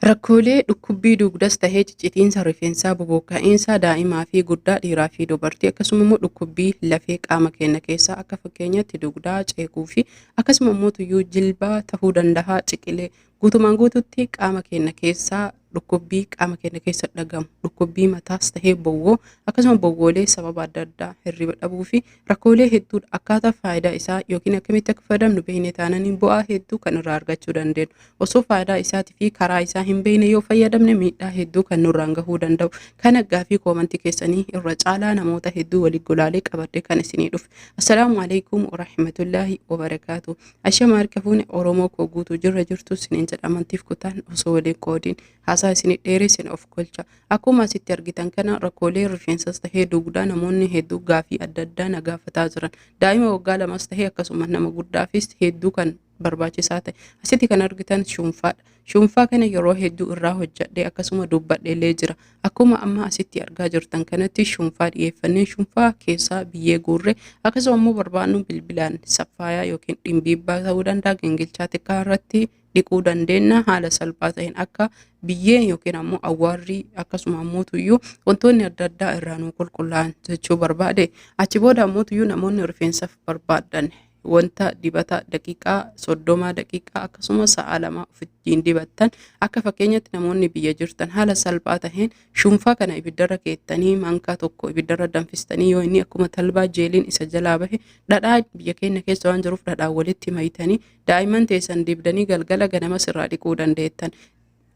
Rakkoolee dhukkubbii dugdas tahee ciccitiinsa rifeensaa, bobokka'iinsa daa'imaa fi guddaa, dhiiraa fi dubartii, akkasuma immoo dhukkubbii lafee qaama keenya keessaa akka fakkeenyatti dugdaa, ceekuu fi akkasuma immoo tuyyuu jilbaa tahuu danda'a, ciqilee guutumaan guututti qaama keenya keessaa dhukkubbii qaama keenya keessa dhagamu, dhukkubbii mataas tahee bowwoo, akkasuma bowwoolee sababa adda addaa hirriba dhabuu fi rakkoolee hedduudha. Akkaataa faayidaa isaa yookiin akkamitti akka fayyadamnu beekne taananiin bu'aa hedduu kan irraa argachuu dandeenyu. Osoo faayidaa isaatii fi karaa isaa hin beekne yoo fayyadamne miidhaa hedduu kan nurraan gahuu danda'u. Kana gaafii koomantii keessanii irra caalaa namoota hedduu waliin golaalee qabadhe kan isinii dhufe. Assalaamu alaikum warahmatullaahi wabarakaatu. Ashama harka fuune Oromoo koo guutuu jirra jirtu isiniin jedha, amantiif kutaan osoo waliin qoodiin haasaa isinii dheeressin of kolcha. Akkuma asitti argitan kana rakkoolee rifeensas tahee dugdaa namoonni hedduu gaafii adda addaa na gaafataa jiran. Daa'ima waggaa 2s tahee akkasuma nama guddaafis hedduu kan barbaachisaa ta'e. Asitti kan argitan shuunfaadha. Shuunfaa kana yeroo hedduu irraa hojjedhee akkasuma dubbadheellee jira. Akkuma amma asitti argaa jirtan kanatti shuunfaa dhiyeeffannee shuunfaa keessaa biyyee guurre, akkasuma immoo barbaannu bilbilaan saffaayaa yookiin dhimbiibbaa ta'uu danda'a, gingilchaa xiqqaa irratti dhiquu dandeenya, haala salphaa ta'een akka biyyee yookiin ammoo awwaarri akkasuma ammoo tuyyuu wantoonni adda addaa irraa nu qulqullaa'an jechuu barbaade. Achi booda ammoo tuyyuu namoonni rifeensaaf barbaadan wanta dibata daqiiqaa 30, daqiiqaa akkasuma sa'a 2 ofittiin dibattan, akka fakkeenyatti namoonni biyya jirtan haala salphaa taheen shuunfaa kana ibiddarra keettanii maankaa tokko ibiddarra danfistanii, yoo inni akkuma talbaa jeeliin isa jalaa bahe, dhadhaa biyya keenya keessa waan jiruuf dhadhaa walitti maytanii daa'imman teessan dibdanii galgala ganama sirraa dhiquu dandeettan.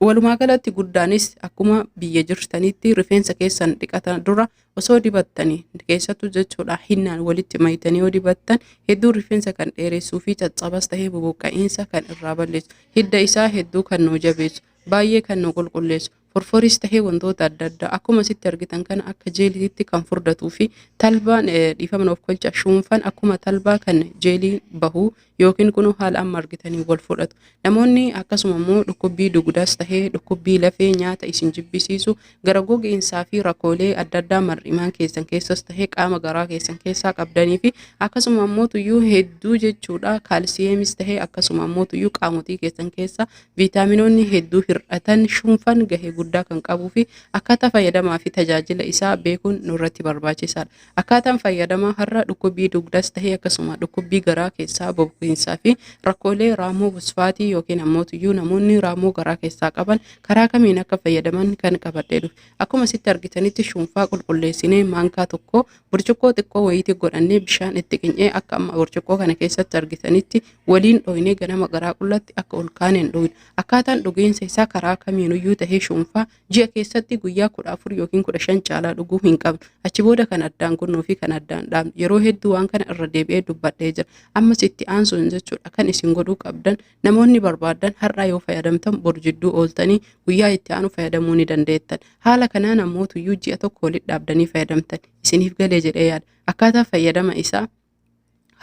Walumaa galatti guddaanis akkuma biyya jirtanitti rifeensa keessan dhiqatan dura osoo dibattanii, keessattuu jechuudha hinnaan walitti maytanii yoo dibattan hedduu rifeensa kan dheeressuu fi caccabas tahee bubuqqa'iinsa kan irraa balleessu, hidda isaa hedduu kan nu jabeessu, baay'ee kan nu qulqulleessu, forforis tahee wantoota adda addaa akkuma asitti argitan kana akka jeeliitti kan furdatuu fi talbaan, dhiifama of kolcha, shuunfan akkuma talbaa kan jeelii bahu yookiin kunuu haala amma argitanii wal fudhatu. Namoonni akkasuma immoo dhukkubbii dugdaas tahee dhukkubbii lafee, nyaata isin jibbisiisu, gara gogiinsaa fi rakkoolee adda addaa mar'imaan keessan keessas tahee qaama garaa keessan keessaa qabdanii fi akkasuma ammoo tuyyuu hedduu jechuudha kaalsiyeemis tahee akkasuma ammoo tuyyuu qaamotii keessan keessa viitaaminoonni hedduu hir'atan, shuunfan gahee guddaa kan qabuu fi akkaataa fayyadamaa fi tajaajila isaa beekuun nurratti barbaachisaadha. Akkaataan fayyadamaa har'a dhukkubbii dugdas tahee akkasuma dhukkubbii garaa keessaa, bobokiinsaa fi rakkoolee raammoo fosfaatii yookiin ammoo tuyyuu namoonni raammoo garaa keessaa qaban karaa kamiin akka fayyadaman kan qabadhee dhufe. Akkuma asitti argitanitti shuunfaa qulqulleessinee maankaa tokko burcuqqoo xiqqoo wayiitti godhannee bishaan itti qinyee akka amma burcuqqoo kana keessatti argitanitti waliin dhoynee ganama garaa qullatti akka ol kaaneen dhugna. Akkaataan dhugiinsa isaa karaa kamiinuyyuu tahee shuunfaa ji'a keessatti guyyaa 14 yookiin 15 caalaa dhuguu hin qabnu. Achi booda kan addaan kunnuu fi kan addaan dhaabnu. Yeroo hedduu waan kana irra deebi'ee dubbadhee jira. Ammas itti aansuun jechuudha kan isin godhuu qabdan, namoonni barbaadan har'aa yoo fayyadamtan boru jidduu ooltanii guyyaa itti aanu fayyadamuu ni dandeettan. Haala kanaan ammoo tuyyuu ji'a tokko walitti dhaabdanii fayyadamtan. Isiniif galee jedhee yaada. Akkaataa fayyadama isaa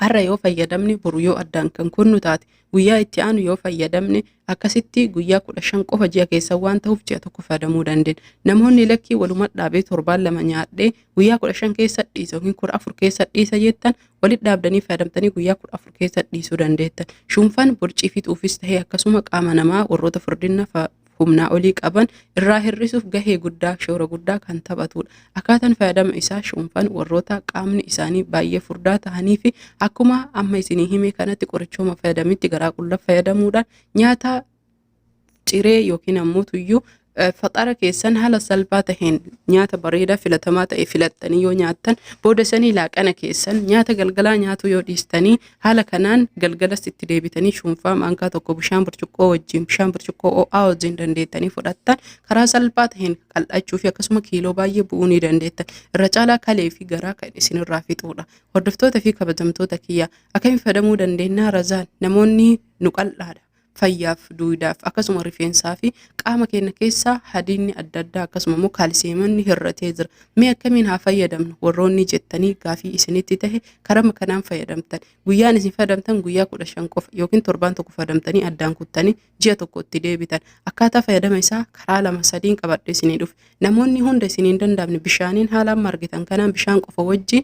har'a yoo fayyadamne boru yoo addaan kan kunnu taate, guyyaa itti aanu yoo fayyadamne, akkasitti guyyaa 15 qofa ji'a keessa waan ta'uuf ji'a tokko fayyadamuu dandeenya. Namoonni lakkii waluma dhaabee torbaan 2 nyaadhee guyyaa 15 keessa dhiisa yookiin 14 keessa dhiisa jettan, walitti dhaabdanii fayyadamtanii guyyaa 14 keessa dhiisuu dandeettan. Shuunfaan borcii fixuufis ta'ee akkasuma qaama namaa warroota furdina humnaa olii qaban irraa hir'isuuf gahee guddaa, shoora guddaa kan taphatudha. Akkaataan fayyadama isaa shuunfaan warroota qaamni isaanii baay'ee furdaa ta'anii fi akkuma amma isinii hime kanatti qorichooma fayyadamitti garaa qullaa fayyadamuudhaan nyaata ciree yookiin ammoo tuyyuu faxara keessan haala salphaa taheen nyaata bareedaa filatamaa ta'e filattanii yoo nyaattan, booda sanii laaqana keessan nyaata galgalaa nyaatu yoo dhiistanii, haala kanaan galgalas itti deebitanii shuunfaa maankaa tokko bishaan burcuqqoo wajjin, bishaan burcuqqoo ho'aa wajjin dandeettanii fudhattan, karaa salphaa taheen qal'achuu fi akkasuma kiiloo baay'ee bu'uu ni dandeettan. Irra caalaa kalee fi garaa kan isinirraa fixuudha. Hordoftoota fi kabajamtoota kiyya, akkamiin fayyadamuu dandeenya? Razaan namoonni nu qal'aadha. Fayyaaf, duudaaf, akkasuma rifeensaa fi qaama keenya keessaa hadiinni adda addaa akkasuma immoo kaalsiyeemonni hir'atee jira. Mee akkamiin haa fayyadamnu warroonni jettanii gaafii isinitti tahe, karama kanaan fayyadamtan. Guyyaan isin fayyadamtan guyyaa 15 qofa yookiin torbaan tokko fayyadamtanii addaan kuttanii ji'a tokko itti deebitan. Akkaataa fayyadama isaa karaa lama sadiin qabadhee isinii dhufe. Namoonni hunda isin hin danda'amne bishaaniin haala amma argitan kanaan bishaan qofa wajjin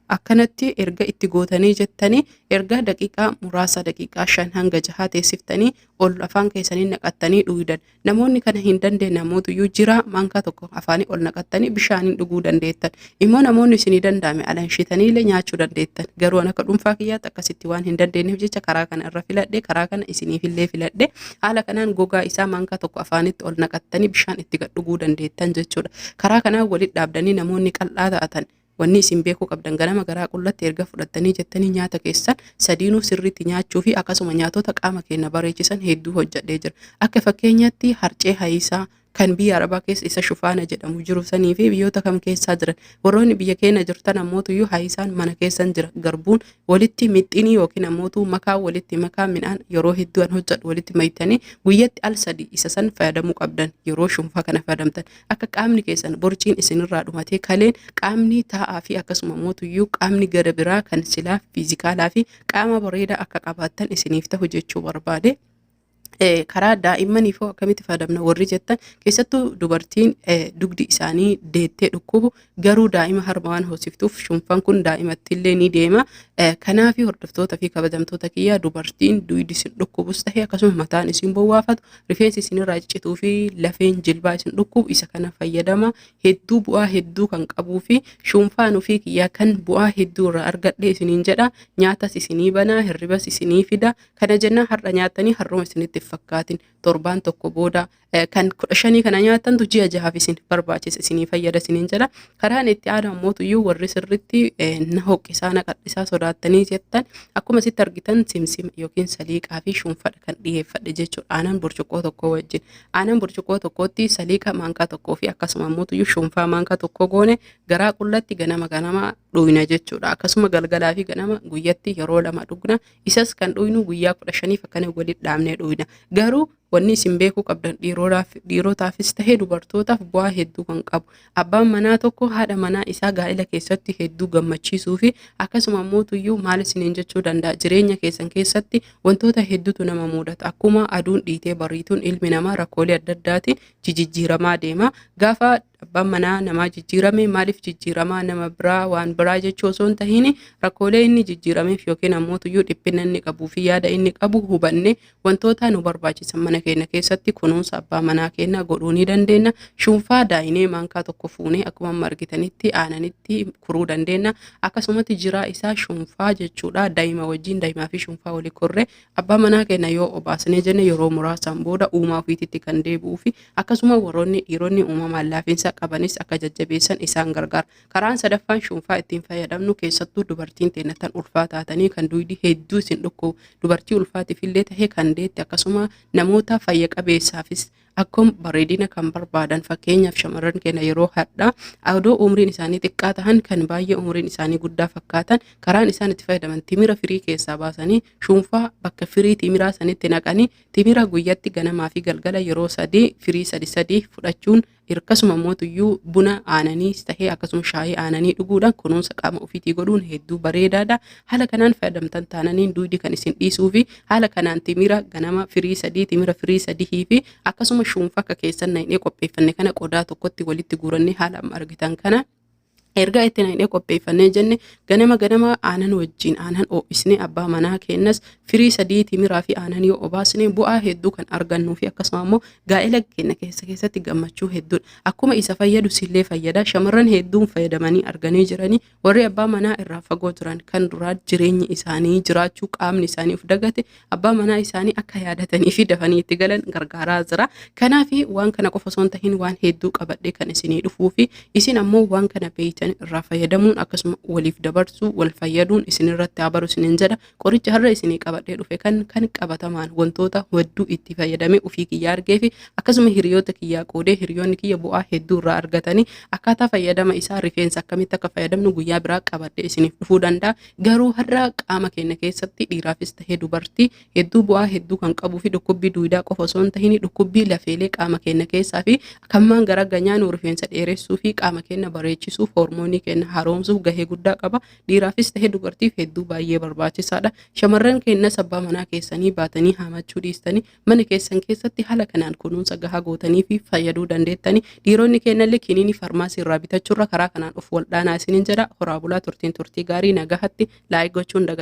Akkanatti erga itti gootanii jettanii, erga daqiiqaa muraasa, daqiiqaa 5 hanga 6 teessiftanii ol afaan keessanii naqattanii dhugdan. Namoonni kana hin dandeenye namootuyyuu jira, maankaa tokko afaanii ol naqattanii bishaaniin dhuguu dandeettan. Immoo namoonni isinii danda'ame alanshitaniillee nyaachuu dandeettan. Garuu an akka dhuunfaa kiyyaatti akkasitti waan hin dandeenyeef jecha karaa kana irra filadhe, karaa kana isiniifillee filadhe. Haala kanaan gogaa isaa maankaa tokko afaanitti ol naqattanii bishaan itti gad dhuguu dandeettan jechuudha. Karaa kanaan walitti dhaabdanii namoonni qal'aa ta'atan, wanni isin beekuu qabdan, ganama garaa qullatti erga fudhattanii jettanii nyaata keessan sadiinuu sirriitti nyaachuu fi akkasuma nyaatota qaama keenya bareechisan hedduu hojjedhee jira. Akka fakkeenyaatti harcee hayisaa kan biyya Arabaa keessa isa shufaana jedhamu jiru sanii fi biyyoota kam keessaa jiran, warroonni biyya keenya jirtan ammootuyyuu hayisaan mana keessan jira. Garbuun walitti mixxinii yookiin ammootu makaa walitti makaa midhaan yeroo hedduu an hojjedhu walitti maytanii guyyatti al sadi isa san fayyadamuu qabdan. Yeroo shunfaa kana fayyadamtan akka qaamni keessan borciin isinirraa dhumatee, kaleen qaamni taa'aa fi akkasuma mootuyyuu qaamni gara biraa kan silaa fiizikaalaa fi qaama bareedaa akka qabaattan isiniif ta'u jechuu barbaade. Karaa daa'immaniif hoo akkamitti fayyadamna warri jettan, keessattuu dubartiin dugdi isaanii deettee dhukkubu, garuu daa'ima harma waan hoosiftuuf shunfaan kun daa'imatti illee ni deema. Kanaaf hordoftoota fi kabajamtoota kiyyaa, dubartiin dugdi isin dhukkubus ta'e, akkasuma mataan isin bowwaafatu, rifeensi isinirraa ciccituu fi lafeen jilbaa isin dhukkubu, isa kana fayyadama. Hedduu bu'aa hedduu kan qabuu fi shunfaan ofii kiyyaa kan bu'aa hedduu irraa argadhe isiniin jedha. Nyaatas isinii banaa, hirribas isinii fida. Kana jennaan har'a nyaattanii har'uma isinitti hin fakkaatin. Torbaan tokko booda kan 15 kana nyaattantu ji'a 6f isin barbaachisa, isinii fayyada isiniin jedha. Karaan itti aanu ammootuyyuu warri sirritti na hoqqisaa, na qal'isaa sodaattanii jettan, akkuma sitti argitan simsima yookiin saliiqaa fi shunfadha kan dhiyeeffadhe jechuudha. Aanan burcuqqoo tokko wajjin. Aanan burcuqqoo tokkotti saliiqa maankaa tokkoo fi akkasuma ammootuyyuu shunfaa maankaa tokko goone garaa qullatti ganama ganama dhugna jechuudha. Akkasuma galgalaa fi ganama guyyatti yeroo lama dhugna. Isas kan dhugnu guyyaa 15f akkana walitti dhaabnee dhugna. Garuu wanni isin beekuu qabdan, dhiirotaafis ta'ee dubartootaaf bu'aa hedduu kan qabu. Abbaan manaa tokko haadha manaa isaa gaa'ela keessatti hedduu gammachiisuu fi akkasuma ammoo maal isiniin jechuu danda'a, jireenya keessan keessatti wantoota hedduutu nama mudata. Akkuma aduun dhiitee bariituun ilmi namaa rakkoolee adda addaatiin jijjiiramaa deema. Gaafa abbaan manaa namaa jijjiirame, maaliif jijjiiramaa, nama biraa waan biraa jechuu osoo hin tahiin, rakkoolee inni jijjiirameef yookiin ammoo tuyyuu dhiphina inni qabuu fi yaada inni qabu hubanne wantoota nu barbaachisan mana keenya keessatti kunuunsa abbaa manaa keenya godhuu ni dandeenya. Shunfaa daayinee maankaa tokko fuunee akkuma amma argitanitti aananitti kuruu dandeenya. Akkasumatti jiraa isaa shunfaa jechuudha. Daa'ima wajjin, daa'imaa fi shunfaa walii korree abbaa manaa keenya yoo obaasnee jenne, yeroo muraasaan booda uumaa ofiititti kan deebi'uu fi akkasuma warroonni dhiironni uumamaan laafinsa qabanis akka jajjabeessan isaan gargaara. Karaan sadaffaan shunfaa ittiin fayyadamnu, keessattuu dubartiin teenya tan ulfaa taatanii kan duydi hedduu isin dhukkubu, dubartii ulfaatiif illee ta'e kan deette, akkasuma namoota fayya qabeessaafis akkuma bareedina kan barbaadan, fakkeenyaaf shamarran keenya yeroo hadhaa odoo umriin isaanii xiqqaa tahan kan baay'ee umriin isaanii guddaa fakkaatan, karaan isaan itti fayyadaman timira firii keessaa baasanii shunfaa bakka firii timiraa sanitti naqanii timira guyyatti ganamaa fi galgala yeroo sadii firii sadi sadii fudhachuun, akkasuma mootuyyuu buna aananiis tahee akkasuma shaayii aananii dhuguudhaan kunuunsa qaama ofiitii godhuun hedduu bareedaadha. Haala kanaan fayyadamtan taananiin duydi kan isin dhiisuu fi haala kanaan timira ganama firii sadii, timira firii sadii fi akkasuma shuunfa akka keessan naqnee qopheeffanne kana qodaa tokkotti walitti guurannee haala amma argitan kana erga itti naqnee qopheeffannee jenne, ganama ganama aanan wajjin aanan ho'isnee abbaa manaa keenyas firii sadii timiraa fi aanan yoo obaasne bu'aa hedduu kan argannuu fi akkasuma immoo gaa'ela keenya keessatti gammachuu hedduudha. Akkuma isa fayyadu sillee fayyada. Shamarran hedduun fayyadamanii arganii jiranii, warri abbaa manaa irraa fagoo jiran kan duraa jireenyi isaanii jiraachuu qaamni isaanii of dagate, abbaa manaa isaanii akka yaadatanii fi dafanii itti galan gargaaraa jira. Kanaaf waan kana qofa osoo hin tahin waan hedduu qabadhee kan isinii dhufuu fi isin ammoo waan kana beeytan irraa fayyadamuun akkasuma waliif dabarsuu, wal fayyaduun isinirratti haa baru isinin jedha. Qoricha har'a isinii qabadhee dhufe kan qabatamaan wantoota hedduu itti fayyadamee ofii kiyyaa argee fi akkasuma hiriyoota kiyyaa qoodee hiriyoonni kiyya bu'aa hedduu irraa argatanii, akkaataa fayyadama isaa, rifeensa akkamitti akka fayyadamnu guyyaa biraa qabadhee isiniif dhufuu danda'a. Garuu har'a qaama keenya keessatti dhiiraafis tahee dubartii hedduu bu'aa hedduu kan qabuu fi dhukkubbii duwidaa qofa osoo hin tahin dhukkubbii lafeelee qaama keenya keessaa fi kammaan gara ganyaanuu rifeensa dheeressuu fi qaama keenya bareechisuuf hormoonii Hormoonii keenya haaromsuuf gahee guddaa qaba. Dhiiraafis ta'ee dubartiif hedduu baay'ee barbaachisaadha. Shamarran keenyas abbaa manaa keessanii baatanii haamachuu dhiistanii mana keessan keessatti haala kanaan kunuunsa gahaa gootanii fi fayyaduu dandeettanii. Dhiironni keenyallee kiniinii farmaasii irraa bitachuurra karaa kanaan of waldhaanaa isiniin jedha. Horaa bulaa, turtiin turtii gaarii, nagahatti, like gochuun dagate.